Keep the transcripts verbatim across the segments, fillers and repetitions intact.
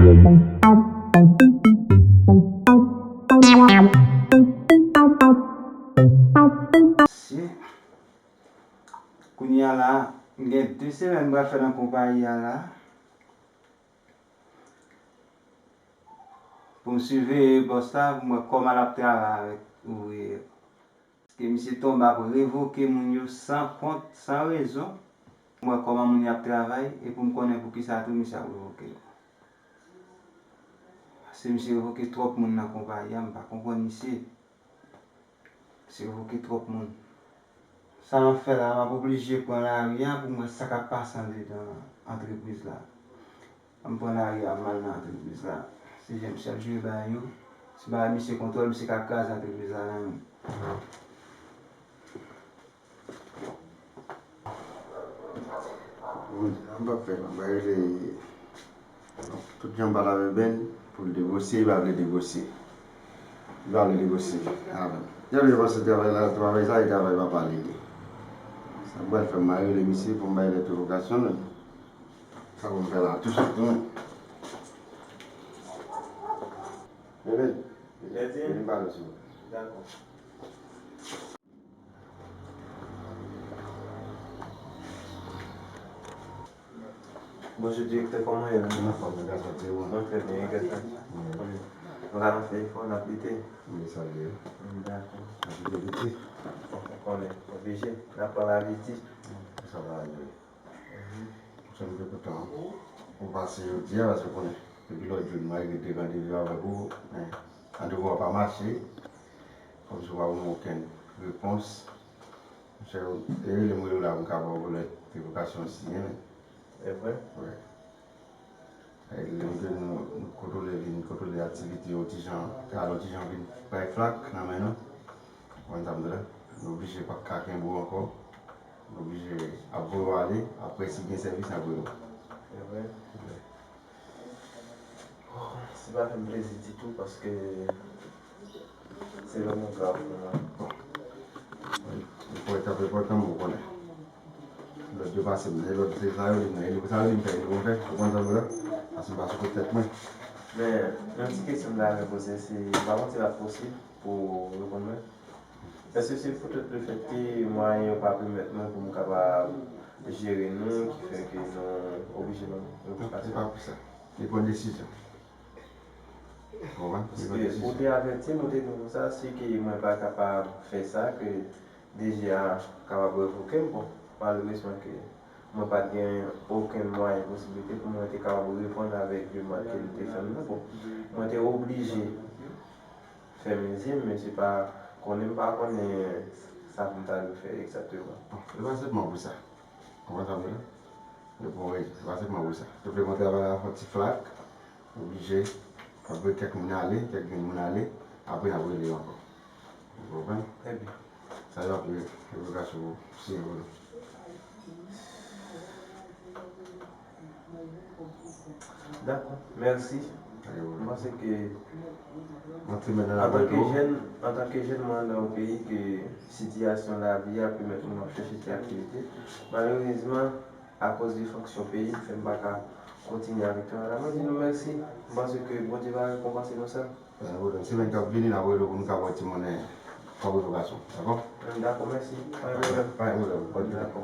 Mesye, kounye a la, m gen de semèn m pral fè nan konpayi a la. Pou m siveye bòs la, pou m wè kòman l ap travay avèk ouvriye yo. Paske misye tonbe ap revoke moun yo san kont, san rezon. Pou m wè kòman moun yo ap travay, e pou m konnen poukisa tou misye ap revoke yo. Paske misye revoke twòp moun nan konpayi a, m pa konprann misye. Se revoke twòp moun. Sa m ap fè la, m ap oblije pran lari a pou m wè sa k ap pase andedan antrepriz la. M pran lari a, m al nan antrepriz la. Si jan misye ap jere bagay yo, si bagay misye kontwòl, misye ka kraze antrepriz la nan men. Bon, sa m p ap fè non, m pral rele tout jan m pale avèk Ben pou l negosye, li pa vle negosye. Li pa vle negosye avè m. Jan li panse travay la, travay sa, e travay papa li ye. Sa m pral fè, m pral rele misye pou m bay lèt revokasyon l. Sa pou m fè la, tousuit tou. Men Ben, vin pale sou. Dakò. Bonjou, direktè, kòman w ye? Mwen anfòm, mwen anfòm, e ou? Mwen trè byen, e gason? Mwen ka nan fè efò, n ap lite. Mwen salye. Dakò. N ap lite piti. Ou konnen, oblije, n ap pran lavi di. Sa va ale. Mwen te kontan ou pase jodi a, paske ou konnen, depi lòt jou, m rive te randevou avèk ou, men randevou a pa mache. Kòmsi ou pa ban mwen okenn repons. Monchè, e rele m, rele w la pou m ka ba w lèt revokasyon siyen, men. E vre? Wi. E lè ke nou, nou kontwole, vin kontwole aktivite yo, ti jan, travay yo ti jan vin bay flak nan men nou. Ou konn sa m di la? Nou oblije pa ka kenbe w ankò. Nou oblije ap voye w ale, apre si gen sèvis, n ap voye w. E vre? Wi. Se pa fè m plezi ditou, paske se vrèman grav pou mwen. Bon. Li pral t ap enpòtan, men ou konnen. Lòt yo pase m, e lòt se sa yo di m nan, e sa yo di m fè, e nou fè, ou konn sa m vle? Paske m pa sou kout tèt mwen. Men, yon ti kesyon m ta renmen poze, se, m pa panse l ap posib pou w reponn mwen. Èske se poutèt lefètke mwayen yo pa pèmèt mwen pou m kapab jere nou, ki fè ke nou oblije ban m revokasyon? Non, se pa pou sa. Li pran desizyon. Ou konprann? Li pran desizyon. Paske ou te avèti m, ou te di m konsa, si ke mwen pa kapab fè sa, ke D G a kapab revoke m. Bon, malerezman ke mwen pa t gen okenn mwayen, posiblite pou mwen te kapab reponn avèk demann ke li te fè m nan. Bon, mwen te oblije fèmen zye m, men se pa konnen m pa konnen sa pou m ta dwe fè egzakteman. Bon, e pa sèlman pou sa. Ou konprann sa m di la? Yo pran rezon, se pa sèlman pou sa. Yo vle mwen travay a fè ti flak, oblije, ap voye kèk moun ale, kèk grenn moun ale, apre n ap rele yo ankò. Ou konprann? Trè byen. Sa yo ap rele revokasyon pou siyen pou nou. Dakò, mèsi. M panse ke antanke jèn, antanke jèn mwen anndan yon peyi ke sitiyasyon lavi a pèmèt mwen ap chèche ti aktivite. Malerezman, akoz de fonksyon peyi m fè m pa ka kontinye avèk travay la. Mwen di nou mèsi. M panse ke Bondye va rekonpanse nou sa. Pa gen pwoblèm. Semèn k ap vini, n ap rele w pou nou ka pran ti monnen kòb revokasyon. Dakò? Dakò, mèsi. Pa gen pwoblèm. Pa gen pwoblèm. Dakò.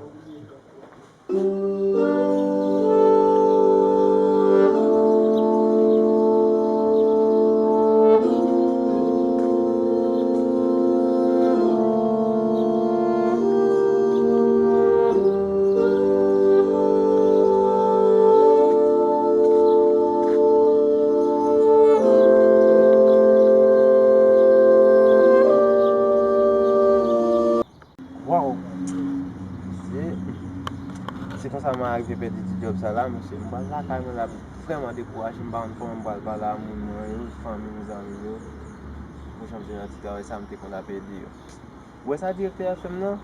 Waw! Se, se konsa mwen arive pèdi ti djòb sa la, mesye. M pral lakay mwen la, vrèman dekouraje, m pa konn kòman m pral pale a moun mwen yo, fanmi m, zanmi m yo, pou jan m te nan ti travay sa, m te konn ap ede yo. Ou wè sa direktè a fè m nan?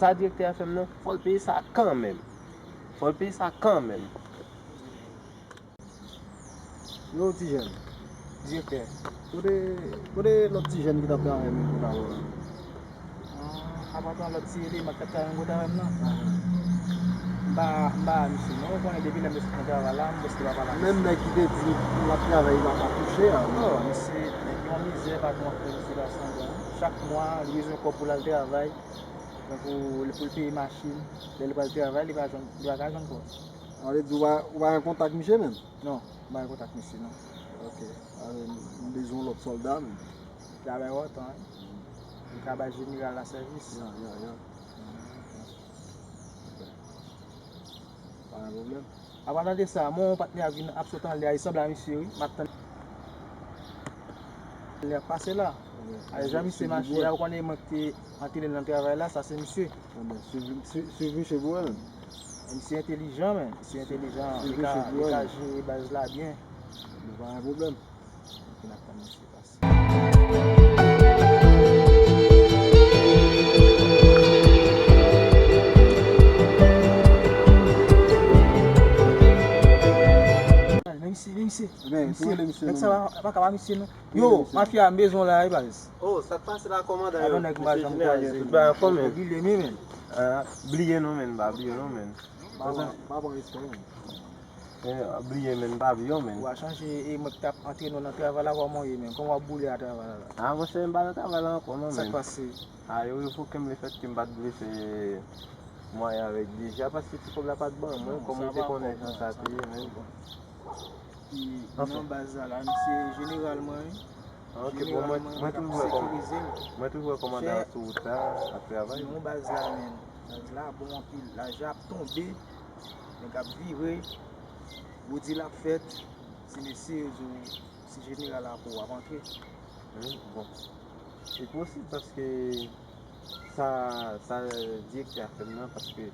Sa direktè a fè m nan, fò l peye sa kanmenm. Fò l peye sa kanmenm. Yo, ti jèn. Direktè. Kote, kote lòt ti jèn ki t ap travay menm kou ta ou la? Ah, apa tan lòt ti eleman k t ap travay menm kou ta ou la? M pa, m pa misye non, ou konnen depi lè m te sot nan travay la, m prèske pa pale a misye. Menm nèg ki te di l ap travay, li pa ka touche a. Non, misye, yon mizè patwon ap fè misye pase andan. Chak mwa, li bezwen kòb pou l al travay. Tankou pou l peye machin, lè l pral travay, li pa jwenn, li pa ka jwenn kòb. Sa vle di ou pa, ou pa gen kontak misye menm? Non, m pa gen kontak misye non. Ok. A, m bezwen yon lòt sòlda menm. Li ka bay otan, wi. Li ka bay jeneral la sèvis. Ya, ya, ya. Pa gen pwoblèm. Apa tande sa, mon patnè a vin ap sot anlè a, li sanble a misye, wi. M ap tann lè ap pase la. A, jan misye mache a, ou konnen mwen ki te antre l nan travay la, sa se misye. Bon, swiv, swiv, swiv misye pou wè menm. Misye entelijan, men. Misye entelijan. Li ka, li ka jere baz la byen. Bon, pa gen pwoblèm. Ok, n ap tann misye pase. Men misye, men misye. Men, tou rele misye non. Nèg sa pa, pa ka pa misye non. Yo, mafya, m bezwen w la, wi, baz. Oh, sa k pase la, kòmandan yo? Nèg m pa janm kwaze. Tout bagay anfòm, men. Bliye m, men. Ah, bliye nou, men, m pa bliye nou, men. Pa pran, pa pran respè, men. Eh, bliye, men, m pa bliye w, men. Ou a chanje, e mwen ki t ap antre nou nan travay la, kòman w ye, men? Kòman w ap boule a travay la? Ah, monchè, m pa nan travay la ankò, non, men. Sa k pase? Ah, yo revoke m lefètke m pa t vle fè mwayen avèk D J a, paske ti kòb la pa t ban mwen, kòm ou te konnen jan sa te ye, men. Ki nan baz la, la, misye jeneral mwen, wi. Ah, ok, bon, mwen, mwen toujou wè kòm, mwen toujou wè kòmandan an sou wout la, ap travay. Nan baz la, men, baz la bon anpil. Laj la ap tonbe, nèg ap vire, woudi l ap fèt, ti mesye, yo di w, si jeneral la pou w ap antre. Hmm, bon. Se posib paske sa, sa direktè a fè m nan, paske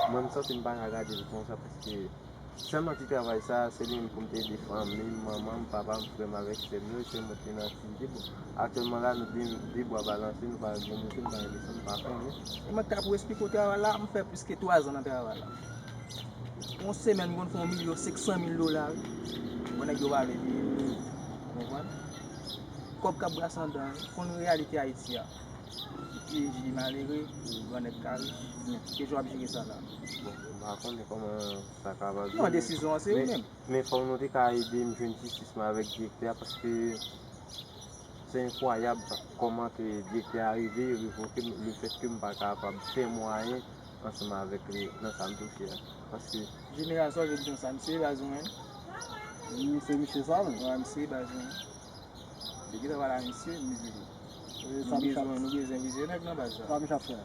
mwen, m santi m pa ka gade l konsa, paske sèlman ti travay sa, se li menm pou m te ede fanmi m, manman m, papa m, frè m avèk sè m yo, se mwen ki te nan aktivite. Bon, aktyèlman la, nou de, de bra balanse, nou pa gen moute, nou pa gen desann, nou pa konnen. E mwen k ta pou eksplike w travay la, m fè plis ke twa zan nan travay la. Yon semèn, m konn fè yon milyon senk san mil dola, wi. Bon, nèg yo pa vle peye m. Ou konprann? Kòb k ap brase anndan, wi. Konn reyalite Ayiti a. Ki pye ji malere, pou grannèg ka rich, men ki jan w ap jere sa la? Bon, m pa konnen kòman sa kapab vini. Non, desizyon an se ou menm. Men fòk nou te ka ede m jwenn jistis mwen avèk direktè a, paske se enkwayab kòman ke direktè a rive revoke m, lefètke m pa kapab fè mwayen ansanm avèk li nan sa m touche a. Paske jeneral sa w vle di konsa, misye baz ou menm? Wi, se misye sa menm. Wi, misye baz ou menm. Li gentan pale a misye, misye di, nou bezwen, nou bezwen vizye nèg nan baz la. Sa misye ap fè?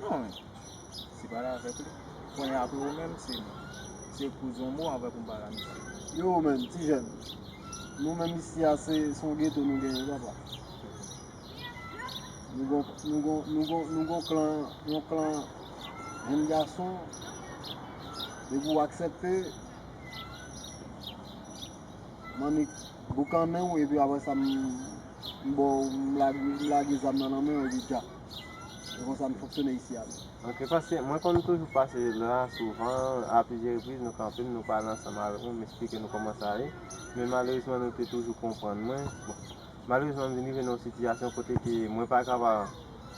Non, men. Se pale avèk li. Kounye a apre ou menm, se, se poze yon mo anvan pou m pale a misye. Yo, ou menm, ti jèn. Nou menm isi a, se, se yon geto nou genyen, papa. Nou gon, nou gon, nou gon, nou gon klan, yon klan jèn gason. Depi w aksepte, m annik boukannen w, epi apre sa, m, m ba w, m lage, m lage zam nan nan men w, epi dja. Se konsa m fonksyone isi a. Ok, paske mwen konn toujou pase la souvan, a plizyè repriz, nou kanpe m, nou pale ansanm avèk mwen, m eksplike nou kòman sa ye. Men malerezman, nou te toujou konprann mwen. Bon, malerezman, m vin rive nan yon sitiyasyon kote ke mwen pa kapab,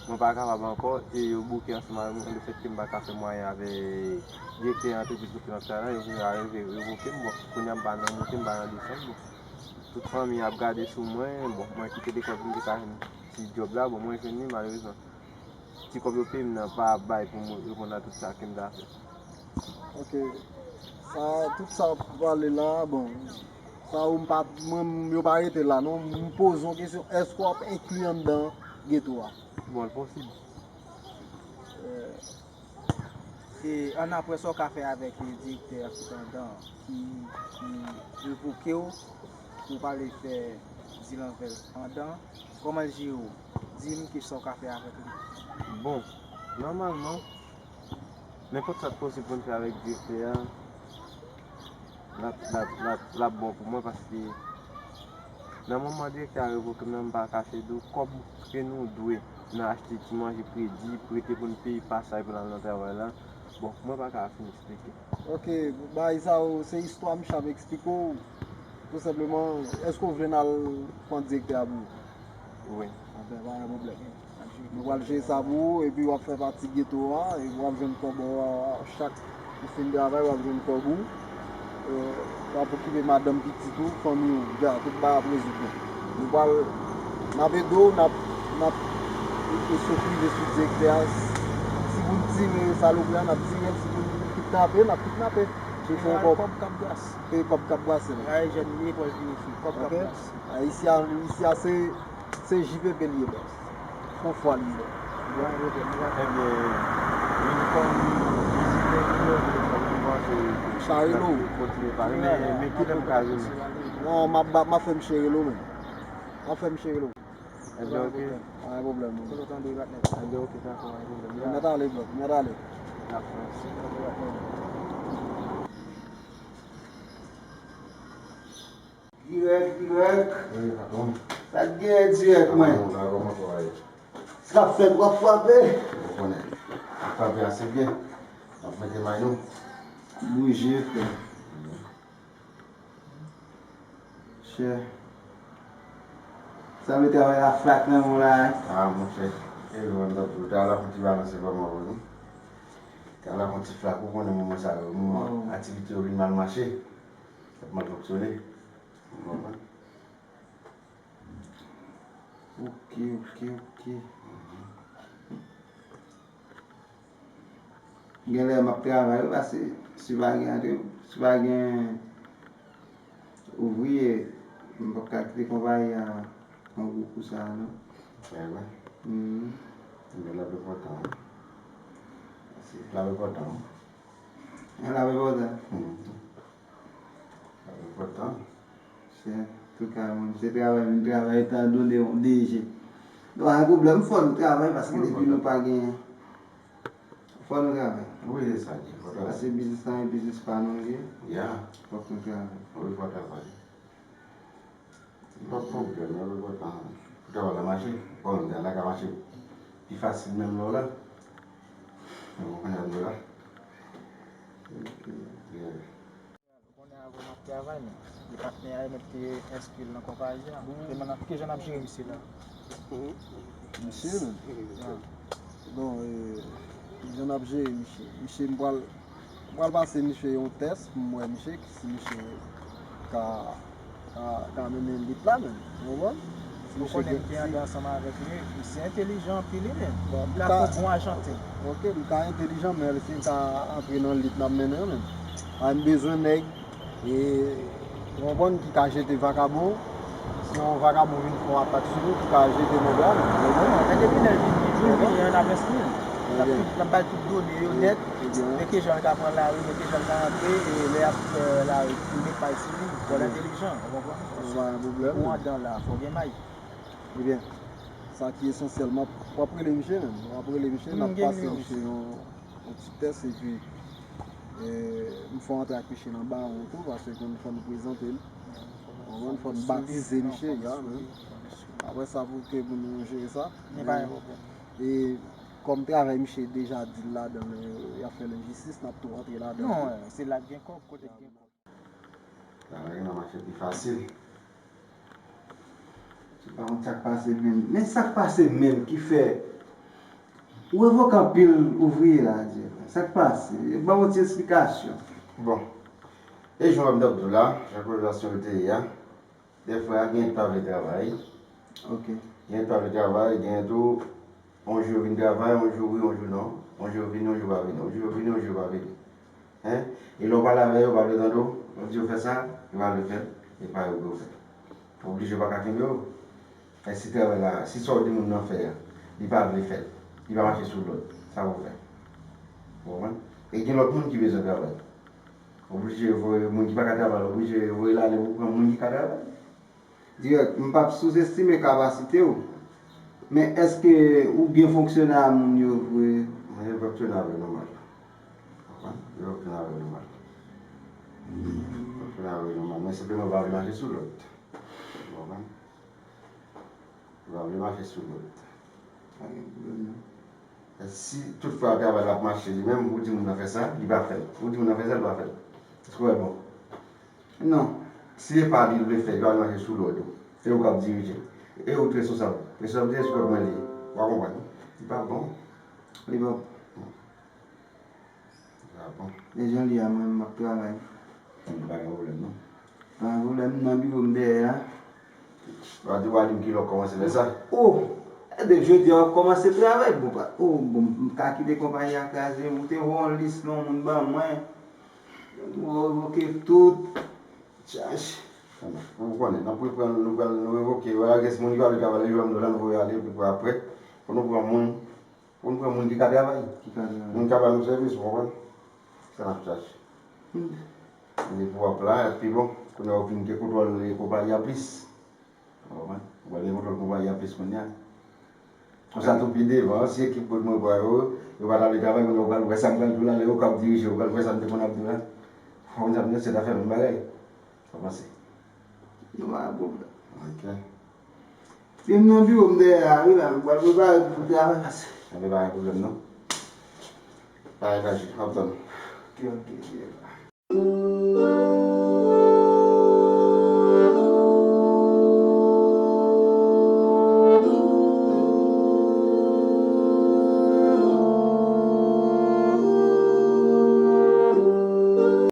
mwen pa kapab ankò, e yo bouke ansanm avèk mwen, lefètke m pa ka fè mwayen avèk direktè antrepriz kote m ap travay la, yo vin arive revoke m. Bon, kounye a m pa nan monte, m pa nan desann. Bon, tout fanmi ap gade sou mwen, bon, mwen kite lekòl pou m te ka jwenn ti djòb la, bon, mwen jwenn li, malerezman. Ti kòb yo peye m nan pa bay pou m reponn a tout sa ke m ta fè. Ok. Sa, tout sa w ap pale la, bon, sa ou m pa, mwen, yo pa rete la, non. M poze yon kesyon, èske w ap enkli anndan geto a? Bon, l posib. Eh, e annapre, sa w ka fè avèk direktè a ki t anndan, ki, ki revoke w, pou w pa vle fè di lanvè anndan, kòman l jere w? Di m kisa w ka fè avèk li. Bon, nòmalman, nenpòt sa k posib pou n fè avèk direktè a, l ap, l ap, l ap, l ap bon pou mwen, paske nan moman direktè a revoke m nan, m pa kache di w, kòb ke nou dwe nan achte ti manje kredi, prete pou n peye pasaj pou n al nan travay la, bon, mwen pa ka fin eksplike. Ok, bagay sa yo, se istwa misye ap eksplike w. Tou senpleman, èske w vle n al pran direktè a pou ou? Wi. Anben, pa gen pwoblèm. Nou pral jere sa pou ou, epi w ap fè pati geto a, epi w ap jwenn kòb ou a, chak ou fin travay, w ap jwenn kòb ou. E, w ap okipe madanm, pitit ou, fanmi w, dja, tout bagay ap rezoud. Nou pral, n ap ede w, n ap, n ap, e, e, sot rive sou direktè a. Si pou n tire salopri a, n ap tire l, si pou n kidnape, n ap kidnape. Se fon kòb. Kòb k ap brase. Se kòb k ap brase la. Ay, jèn li, pòl vini sou kòb k ap brase. Isi a, isi a se, se J P P li ye, bòs. Fon fwa li ye. Ebyen, vin fè m vizite nou yo, vin fè m panse. Sa rele w. Kontinye pale, men, men kilè m ka rele? Non, m ap, m ap fè misye rele w menm. M ap fè misye rele w. Ebyen, ok. Pa gen pwoblèm, non. Ebyen, ok, dakò, pa gen pwoblèm. Mèt ale, bro, mèt ale. Dakò. Dirèk, dirèk. Wi, patwon. Sa k genyen dirèk, mwen? Patwon, la, kòman sa va ye? Sa k ap fèt, w ap frape? Ou konnen. Ap frape ase byen. N ap mete may nou. Bouje, frè. Chè. Sa vle travay la flak nan men w la, hein? Ah, monchè. E lwen, m t ap di w, ta la fon ti balanse pa mwen, wi. Ta la fon ti flak, ou konnen moman sa yo, moman aktivite yo vin mal mache. L ap mal fonksyone. Ou konprann? Ok, ok, ok. Genlè m ap travay wi, paske si pa gen antre, si pa gen ouvriye, m p ap ka kite konpayi a pran gwo kou sa a, non. Vrèman? Mhm. Ebyen, l ap enpòtan, wi. Mèsi. L ap enpòtan, wi. L ap enpòtan. Mhm. Enpòtan. Se, antouka, mwen, se travay, vin travay, etan done yon D G. Donk, pa gen pwoblèm, fò nou travay, paske depi nou pa gen, fò nou travay. Wi, se sa ki enpòtan. Paske biznis la, e biznis pa nou li ye. Ya. Fòk nou travay. Wi, fò travay. Pa gen pwoblèm, pa gen pwoblèm. Pou travay la mache, bon, travay la ka mache pi fasil menm lè w la. Ou konprann, lè w la. Yeah. Ou konnen avan m ap travay, men, e patnè a, e mèt te enskri l nan konpayi a. Te mande ki jan n ap jere misye la. Misye menm? Bon, e, ki jan n ap jere misye? Misye, m pral, m pral pase misye yon tès pou m wè misye, si misye ka, ka, ka mennen lit la menm. Ou konprann? Ou konnen m te antre ansanm avèk li. Misye entelijan anpil, wi, men. Bon, m ka fè bon ajanten. Ok, m ka entelijan, men si m ka antre nan lit n ap mennen an menm. A, m bezwen nèg, e, ou konprann, ki ka jete vakabon. Si yon vakabon vin fè yon atak sou nou, ki ka jete nèg la menm. Ou konprann? Men depi lè l vini, jou l vini an, n ap enskri l. N ap tout, n ap bay tout done yo nèt. Men ki jan l ka pran lari, men ki jan l ka antre, e lè y ap fè lari, pou met pay sou li. Fò l entelijan, ou konprann? Ou andan la, fò w gen may. Ebyen, sa ki esansyèl, m ap, w ap rele misye menm. W ap rele misye, n ap pase misye yon, yon ti tès, epi, e, m fè w antre ak misye nan bawo tou, paske konn fò n prezante l. Ou konprann? Fò n batize misye, ya, menm. Apre sa, pou ke pou nou jere sa. Men pa gen pwoblèm. E, kòm travay misye deja di l ladan l, y ap fè l enjistis, n ap tou rantre ladan. Non, se la k gen kòb, kote k gen kòb. Travay la mache pi fasil. Se pa yon sa k pase menm. Men sa k pase menm ki fè ou revoke anpil ouvriye la, Jeff? Sa k pase? Ban m yon ti esplikasyon. Bon. E jan m t ap di w la, jan konvèsasyon yo te ye a, dèfwa gen pa vle travay. Ok. Gen pa vle travay, gen tou, yon jou yo vin travay, yon jou wi, yon jou non. Yon jou yo vini, yon jou pa vini. Yon jou yo vini, yon jou yo pa vini. Hein? E lè w pale avè yo, yo pa vle tande w. Ou di yo fè sa, yo pa vle fè l. E pa yo pou yo fè. Ou oblije pa ka kenbe yo. E si travay la, si sa w di moun nan fè a, li pa vle fè l, li pa mache sou lòd, sa pou w fè? Ou konprann? E gen lòt moun ki bezwen travay. Ou oblije voye moun ki pa ka travay, ou oblije voye l ale pou pran moun ki ka travay. Dirèk, m p ap souzestime kapasite w, men èske ou byen fonksyone a moun yo vre? Mwen, yo fonksyone avè yo nòmal. Konprann? Yo fonksyone avè yo nòmal. Yo fonksyone avè yo nòmal, men senpleman yo pa vle mache sou lòd. Ou konprann? Yo pa vle mache sou lòd. Pa gen pwoblèm, non. Si toutfwa travay la ap mache li menm, ou di moun nan fè sa, li pa fè l. Ou di moun nan fè sa, li pa fè l. Èske w wè l bon? Non. Si e pa li l vle fè, li pa vle mache sou lòd ou. E ou k ap dirije. E ou k responsab. Responsabilite se kòb mwen li ye. Ou pa konprann? Li pa bon. Li pa bon. E jan li a, mwen, m ap travay. M pa gen pwoblèm, non. Pa gen pwoblèm, m nan biwo m dèyè a. W a di, w a di m kilè w kòmanse fè sa? O! E depi jodi a w ap kòmanse travay, bon, pa, o, bon, m ka kite konpayi a kraze, ou te voye yon lis non moun ban mwen. Mwen revoke tout. Chache. Ou konnen, n ap reprann, nou pral, nou revoke, w a gen moun ki pa vle travay, li jwenn dola, nou voye ale, epi pou apre, pou nou pran moun, pou nou pran moun ki ka travay. Ki ka travay. Moun ki ka ba nou sèvis, ou konprann? Sa n ap chache. Men pou w ap la, pi bon, kounye a w fin gen kontwòl konpayi a plis. Ou konprann? Ou pral gen kontwòl konpayi a plis kounye a. Konsa tou pi devan, si ekip bout mwen pran yo, yo pa t ale travay, kounye a w pral wè sa m pral di w la, lè yo k ap dirije, w pral wè sa m te konn ap di w la. Ou konprann sa m di w, se ta fè menm bagay. Sa panse? Yo pa gen pwoblèm. Ok. Vin nan biwo m dèyè a, wi la, m pral prepare pou travay pase. Anben pa gen pwoblèm non. Pa gen danger, m ap tann ou. Ok, ok, ok.